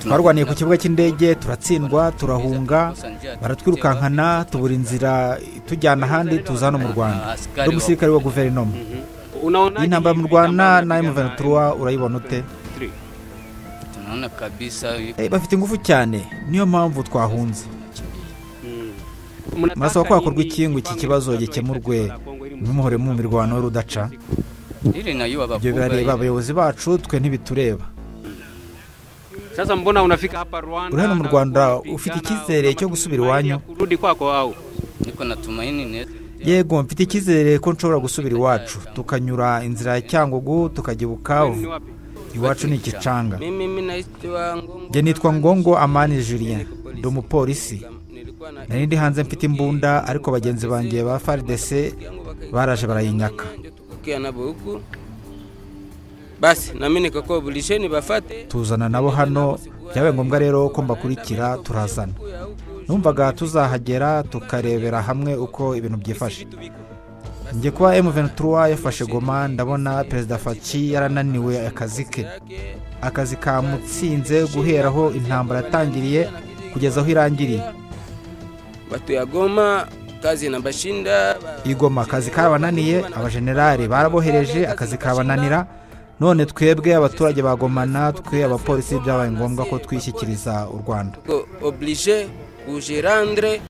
Twarwaniye ku kibuga cy'indege, turatsindwa, turahunga, baratwirukankana, tubura inzira itujyana ahandi, tuza hano mu Rwanda. Ndi umusirikare wa guverinoma. Iyi ntambara mu Rwanda na M23 urayibona ute? Tunaona kabisa. Bafite ingufu cyane, niyo mpamvu twahunze. Murasaba ko hakorwa iki ngo iki kibazo gikemurwe, ntimuhore mu mirwano y'urudaca? Ili na Ibyo birareba abayobozi bacu, twe ntibitureba. Sasa mbona unafika hapa Rwanda? Uri hano mu na Rwanda kupigana, ufite icyizere cyo gusubira iwanyu? ya kurudi kwako au? Niko natumaini neza. Yego, mfite icyizere ko nshobora gusubira iwacu, tukanyura inzira ya Cyangugu, tukajya i Bukavu. Ni wapi? Iwacu ni Igicanga. Mimi naitwa Ngongo. Njye nitwa Ngongo Amani Julien, ndi umupolisi. Nari ndi hanze mfite imbunda, ariko bagenzi banjye ba FARDC baraje barayinyaka. Tukakia nabo huku. Basi nami nikakuwa obligé nibafate. Tuzana nabo hano, byabaye ngombwa rero ko mbakurikira, turazana. Numvaga tuzahagera tukarebera hamwe uko ibintu byifashe. Njye kuba M23 yafashe Goma, ndabona Perezida Fatshi yarananiwe akazi ke. Akazi kamutsinze guhera aho intambara yatangiriye kugeza aho irangiriye. Batu ya Goma kazi inabashinda. I Goma akazi karabananiye, abajenerali barabohereje, akazi karabananira. None twebwe abaturage ba Goma na twe abapolisi byabaye ngombwa ko twishyikiriza u Rwanda. Tuko obligé kujirendre.